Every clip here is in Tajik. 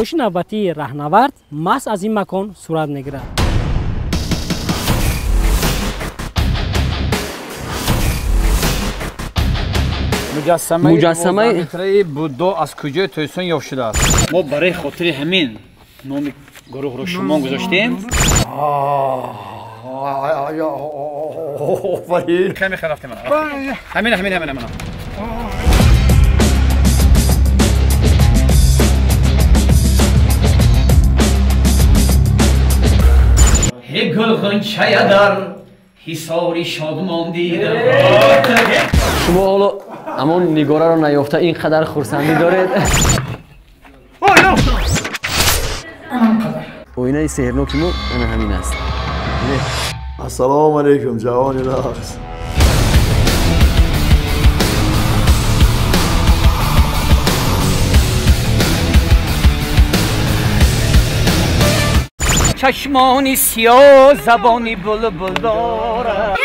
Озмоиши навбатии раҳнавард маҳз аз ин макон сурат мегирад. Муҷассамаи метраи Буддо аз куҷои Тоҷикистон ёфт шудааст? Мо барои хотири ҳамин номи гурӯҳро шумо гузоштем. Ҳамин ҳамин ҳамин ҳамин. Гулғунчая дар ҳисори шодмон дидам. Шумо ҳоло ҳамон нигораро наёфта ин қадар хурсандӣ доред? Оинаи сеҳрноки мо ана ҳамин аст. Ассалому алайкум, ҷавони нағз. Чашмони сиёҳ, забони булбул дорад.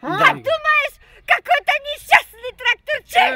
Подумаешь, какой-то несчастный тракторчик!